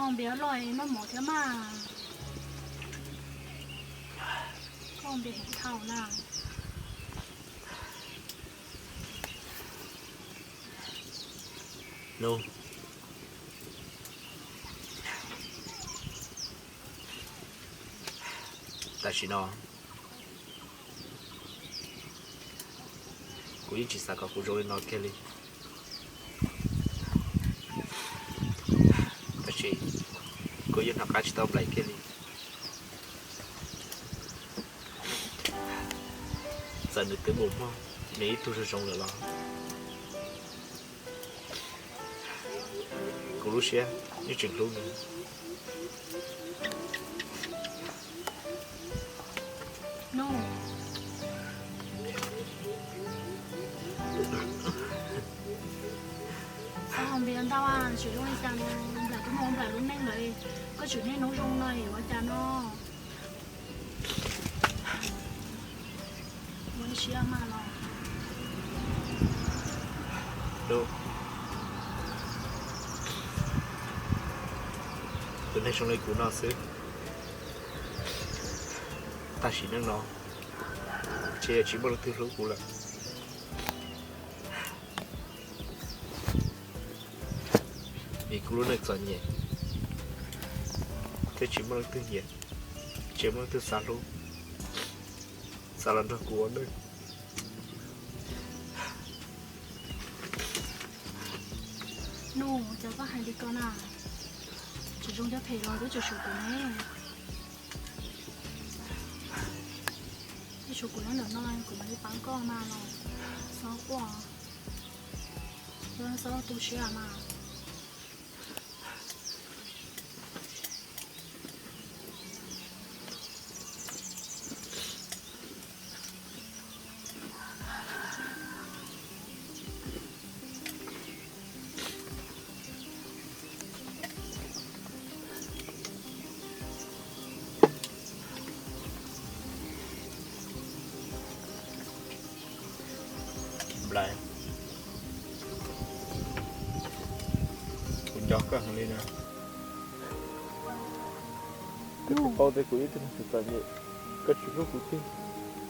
Npias loj maj mov thiab mas. Koj npias heev dhau na. Nub, tam sim no kuv yeej tsis xav kom kuv zoo li no kiag li. Tab sis kuv yeej hnov qab tsis tau Nplaim kiag li. Txawm nws twb mus muaj nws ib tug zoo zoo lawm los kuv lub siab yeej tseem hlub nws. Nub, txhob ho npias ntau, tsis zoo li cas no. Nplaim twb muaj Nplaim lub neej lawm, koj tseem niaj hnub zoo no ua cas no? Ua ib siab mas los. Tus neeg zoo li kuv no xwb, tam sim neej no ces tsis muaj leej twg hlub kuv lawm. Vim kuv lub neej txom nyem thiab tsis muaj leej twg nyiam, tsis muaj leej twg xav hlub, xav los nrog kuv ua neej. Nub, cas koj hais li ko na? Tsis zoo thiab phem los twb tseem tshuav kuv ne. Twb tshuav kuv nyob ntawm no kuv mam li pab koj mas los. Txhob quaj, txhob tu siab mas. Nplaim, kuv nco koj heev li na. Koj puas paub tias kuv yog ib tug neeg txom nyem, koj tsis hlub kuv tiag,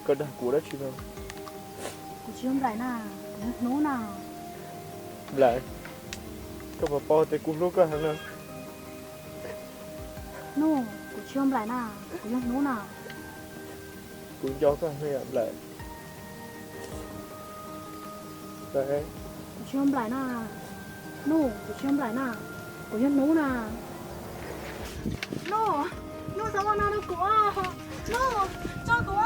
koj dag kuv dab tsi no? Kuv tsis yog Nplaim na, kuv yog Hnub na. Nplaim, koj puas paub tias kuv hlub koj heev na? Nub, kuv tsis yog Nplaim na, kuv yog Hnub na. Kuv nco koj heev yom Nplaim. Kuv tsis yog Nplaim na. Nub, kuv tsis yog Nplaim na, kuv yog Hnub na. Nub, Nub, txhob ua no rau kuv. Nub, tso kuv.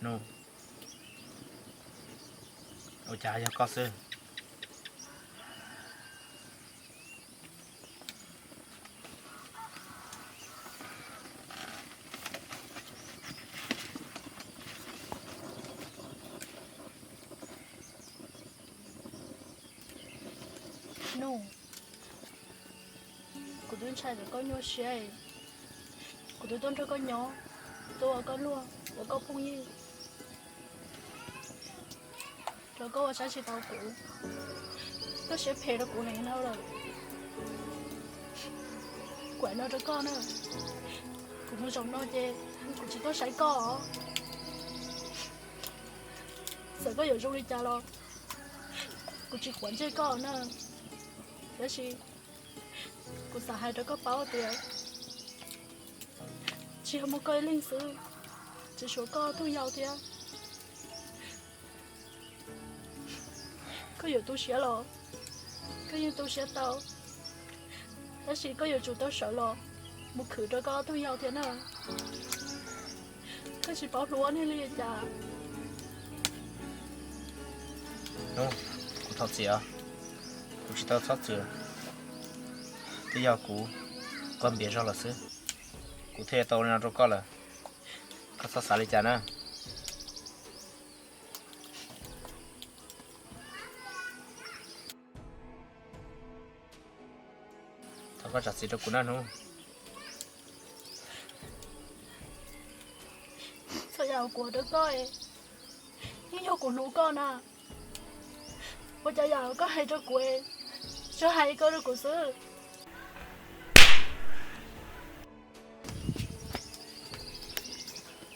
Nub, ua cas yog koj xwb? Nub, kuv twb ntshai ntawm koj nyuaj siab, kuv twb tuaj nrog koj nyob, tuaj ua koj luag, ua koj phooj ywg, rau koj ua saib tsis tau kuv, koj siab phem rau kuv heev dhau lawm. Kuv hais no rau koj na, kuv mus zaum no ces kuv tsis tuaj saib koj. Txawm koj yuav zoo li cas los kuv tsis quav ntsej koj na. Tab sis kuv xav hais rau koj paub tias tsis yog muaj koj ib leeg xwb, tseem tshuav koj tus yau thiab. Koj yuav tu siab los koj yeej tu siab tau. Tab sis koj yuav tsum tau sawv los mus khwv rau koj ob tug yau thiab na. Koj tsis paub hlub niag li cas. Hnub, kuv thov txim os, kuv tsis tau txhob txwm. Twb yog kuv, koj npias zog los xwb, kuv thiaj tau li no rau koj lawm. Koj txhob xav li cas na. Thov koj zam txim rau kuv na Hnub. Txhua yam kuv ua rau koj, yeej yog kuv hlub koj na. Ua cas yam koj hais rau kuv, tsuas hais koj rau kuv xwb.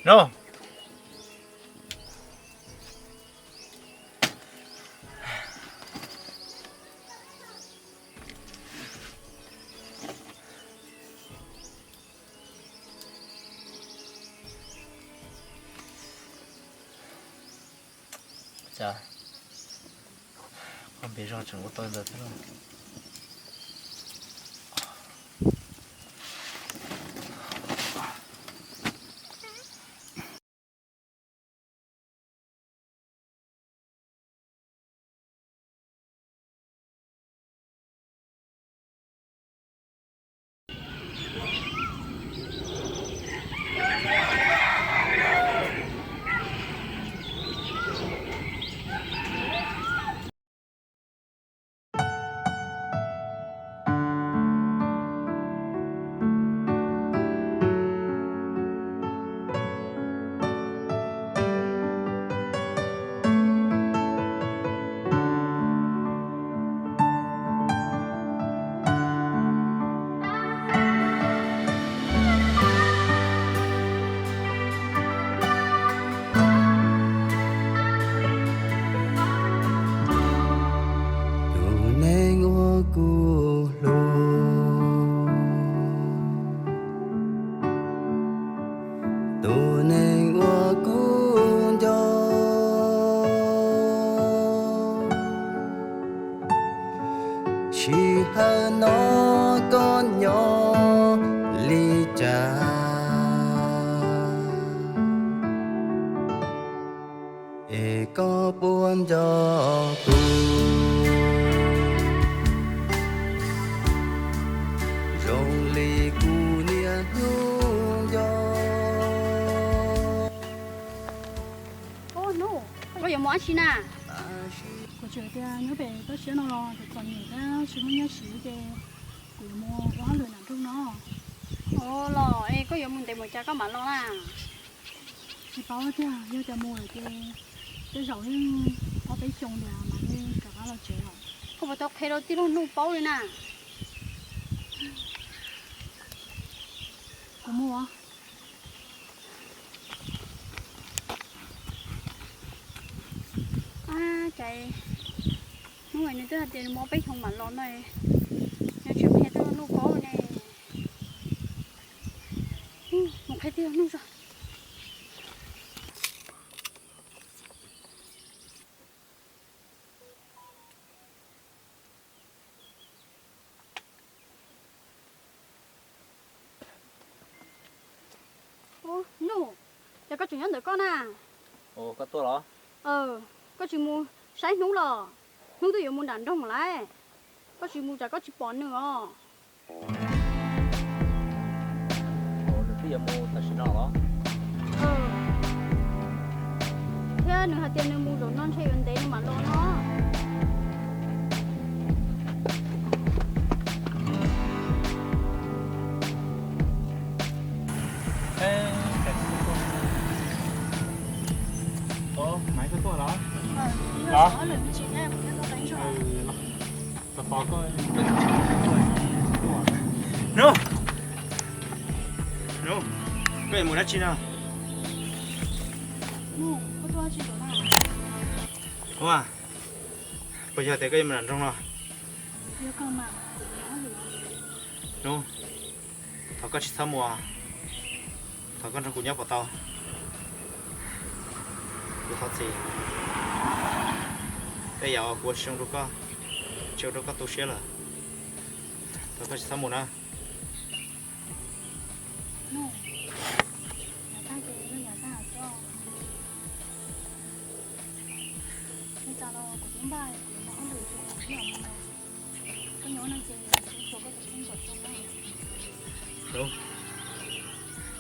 Hnub. Cas koj npias zog tseem ua tau ntawd thiab lauj? Tus neeg uas kuv hlub, tus neeg uas kuv nco, sij hawm no koj nyob li cas? Es koj puas nco kuv zoo li kuv niaj hnub nco? Ub Hnub, koj yuav mus dab tsi na? Kuv tseem tias nyob pem toj siab no los txom nyem thiab tsis muaj nyiaj siv ces kuv yuav mus ua hauj lwm nram nroog no. Ua los es koj yuav mus ntev mus cas koj mam los na? Tsis paub tiag, yog tias mus lawm ces tej zaum yeej ob peb xyoos tias mam li rov qab los tsev os. Koj puas tau qhia rau tij laug Nuj paub li na? Kuv mus. Ab, cas hnub nws twb hais tias nws mus ob peb xyoos mam los no, nws tseem qhia tij laug Nuj paub ne. Mus qhia tij laug Nuj tso. Ub Nuj, cas koj tseem nyob ntawm koj na? Koj tuaj los? Koj tsis mus saib Hnub los? Hnub twb yuav mus nram nroog lawm, koj tsis mus tsam koj tsis pom nws os. Nws twb yuav mus tam sim no los? Thiab nws hais tias nws mus zaum no ntshe yuav ntev nws mam los no. Hnub, Hnub, koj yuav mus dab tsi no? Ua, puas yog tias koj yuav mus nram nroog no? Hnub, thov koj tsis txhob mus, thov koj nrog kuv nyob puas tau? Kuv thov txim. Tej yam kuv ua tsis zoo rau koj, tsis ua rau koj tu siab lawm. Koj tsis txhob mus na. Hnub,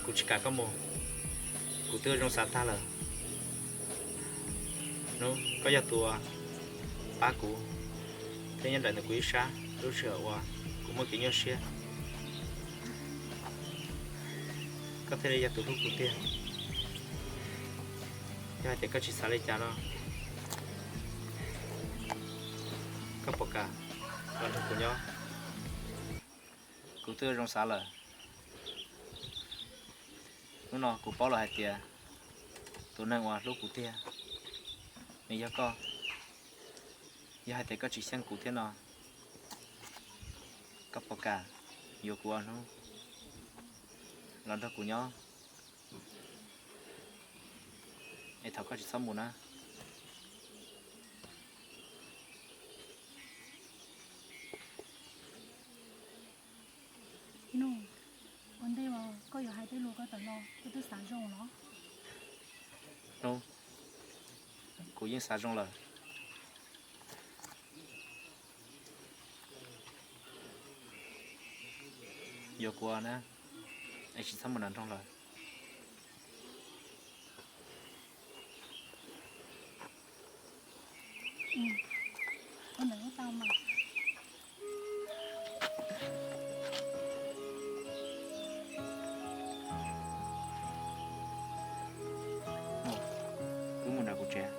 kuv tsis kam koj mus, kuv twb zoo xav tag lawm. Hnub, koj yog tus uas pab kuv thiab nyob nraim ntawm kuv ib sab lub sij hawm uas kuv muaj kev nyuaj siab, koj thiaj li yog tus hlub kuv tiag. Yog hais tias koj tsis xav li cas no, koj puas kam los nrog kuv nyob? Kuv twb zoo xav lawm. Hnub no kuv paub lawm hais tias tus neeg uas hlub kuv tiag nws yog koj. Yog hais tias koj tsis xyeej kuv thiab no, koj puas kam yuav kuv ua hnub los nrog kuv nyob, es thaum koj tsis txhob mus na? Hnub, ua ntej uas koj yuav hais tej lus koj tawm no, koj twb xav zoo los? Hnub, kuv yeej xav zoo lawm. Yuav kuv na, es tsis txhob mus nram nroog lawm. Wb mus nram kuv tsev.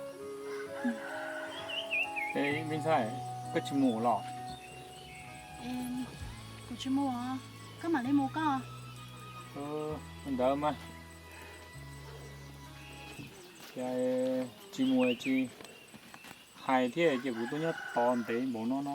Me ntxhais, koj tsis mus los? Kuv tsis mus, koj mam li mus koj. Ntawd mas, tsis mus tsis hais thiab ces kuv tuaj nyob tos ntev npaum no no.